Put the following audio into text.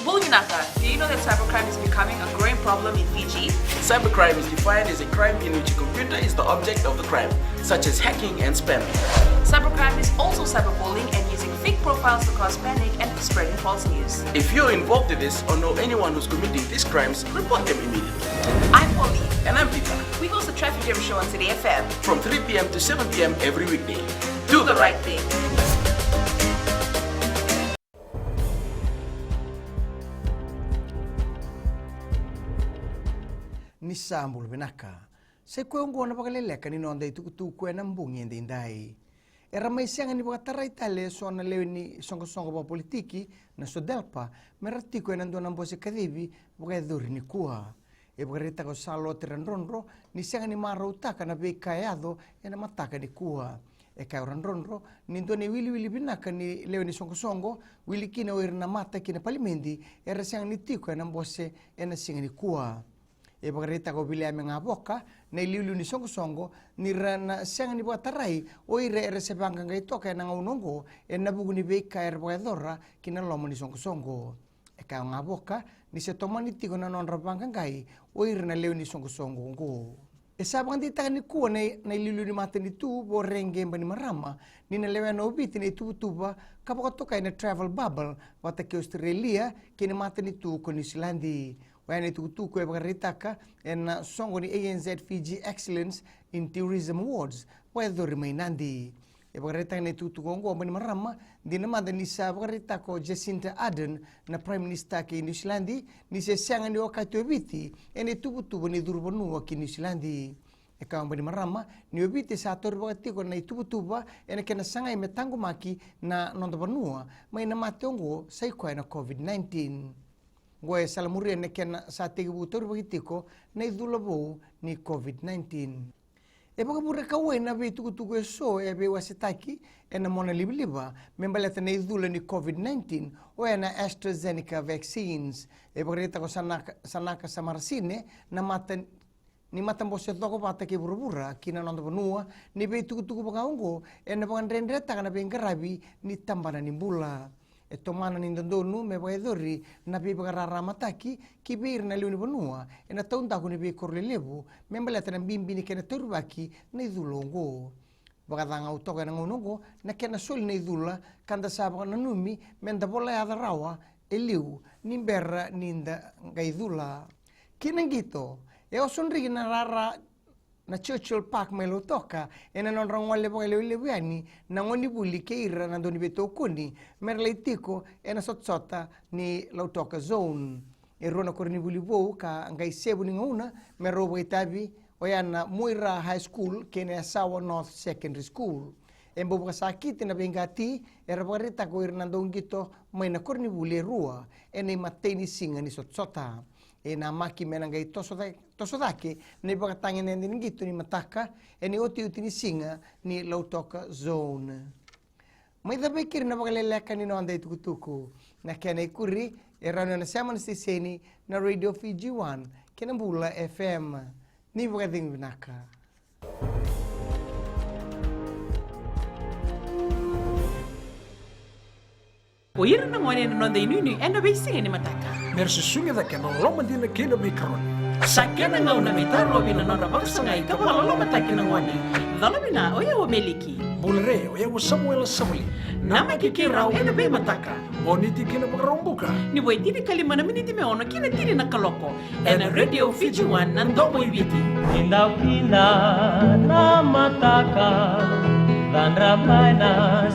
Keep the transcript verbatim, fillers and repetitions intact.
Bula vinaka, do you know that cybercrime is becoming a growing problem in Fiji? Cybercrime is defined as a crime in which a computer is the object of the crime, such as hacking and spamming. Cybercrime is also cyberbullying and using fake profiles to cause panic and spreading false news. If you're involved in this or know anyone who's committing these crimes, report them immediately. I'm Polly. And I'm Peter. We host the Traffic Jam Show on City F M. From three p m to seven p m every weekday. Do the right thing. Ni sa bula vinaka. Sa i koya oqo na vakaleleka ni noda itukutuku ena bogi edaidai. Era mai sega ni vakatarai tale eso na lewe ni soqosoqo vakapolitiki na SODELPA me ra tiko ena dua na bose kacivi vakayacori nikua. E vakaraitaka o Salote Radrodro ni sega ni marautaka na veika e yaco ena mataka nikua. E kaya o Radrodro ni dua na iwiliwili vinaka ni lewe ni soqosoqo, wili kina o ira na mata ki na palimedi, era sega ni tiko ena bose ena siga nikua. E vakaraitaka o Viliame Gavoka na iliuliu ni soqosoqo ni ra na sega ni vakatarai o ira era se vaqaqai toka ena gauna oqo ena vuku ni veika era vakayacora ki na loma ni soqosoqo. E kaya o Gavoka ni se tomani tiko na nodra vaqaqai o ira na lewe ni soqosoqo oqo. E sa vakadeitaka nikua na, na iliuliu ni matanitu vo Rege Bainimarama ni na lewena o Viti na ituvatuva ka vakatokai na travel bubble vata kei Australia kei na matanitu ko Niusiladi. Oya na itukutuku e vakaraitaka ena soqo ni A N Z Fiji Excellence in Tourism Awards vakayacori mai Nadi. E vakaraitaka na itukutuku oqo o Bainimarama, dina mada ni sa vakaraitaka o Jacinda Ardern na Prime Minister kei Niusiladi ni se sega ni okati o Viti ena ituvatuva ni curu vanua ki Niusiladi. E kaya o Bainimarama ni o Viti sa taurivaka tiko na ituvatuva ena kena sagai me taqomaki na noda vanua mai na mate oqo sa i koya na COVID nineteen. Oqo e salamuria na kena sa tekivu taurivaki tiko na icula vou ni COVID nineteen. E vakavure kauwai na veitukutuku eso e veiwasetaki ena mona livaliva me baleta na icula ni COVID nineteen, oya na AstraZeneca vaccines. E vakaraitaka o Sanaka, Sanaka Samarasine na mata ni matabose cokovata kei vuravura ki na noda vanua ni veitukutuku vaka oqo ena vakadredretaka na veiqaravi ni tabana ni bula. E tomana ni dodonu me vakayacori na veivakararamataki ki vei ira na lewe ni vanua ena taudaku ni veikoro lelevu me baleta na bibi ni kena taurivaki na icula oqo. Vakacagau toka ena gauna oqo na kena soli na icula ka da sa vakananumi me da volayaca rawa e liu ni bera ni da qai cula. Ki na qito, e osodriki na rara na Churchill Park mai Lautoka ena nodra gole vakalevulevu yani na gonevuli kei ira na dauniveitokoni me ra lai tiko ena sotasota ni Lautoka Zone. E rua na koronivuli vou ka qai sevu ni gauna me rau vakaitavi, oya na Muira High School kei na Yasawa North Secondary School. E bau vakasakiti na veiqati era vakaraitaka o ira na dauqito mai na koronivuli e rua ena imatai ni siga ni sotasota. E namaki me na qai toso cake, toso cake na ivakatagedegede ni qito ni mataka ena iotioti ni siga ni Lautoka Zone. Mai cava e keri na vakaleleka ni noda itukutuku. Na kena ikuri e rawa ni o na sema na siteseni na Radio Fiji One kei na Bula F M. Ni vakacegu vinaka. O ira na gone ena noda inuinui ena veisiga ni mataka. Me ra susugi cake ena loloma dina kei na veikaroni. Sa kena gauna me tarovi na nodra vakasagai ka vakalolomataki na gone. Cola vina, o yau o Meliki. Bula re, o yau o Samuela Savali. Namaki keirau ena veimataka. Moniti kei na Vakaraubuka. Ni vo e tinikalima na miniti me ono ki na tini na kaloko. Ena Radio Fiji One, na domo i Viti. Ni dau kina na mataka, cadra mai na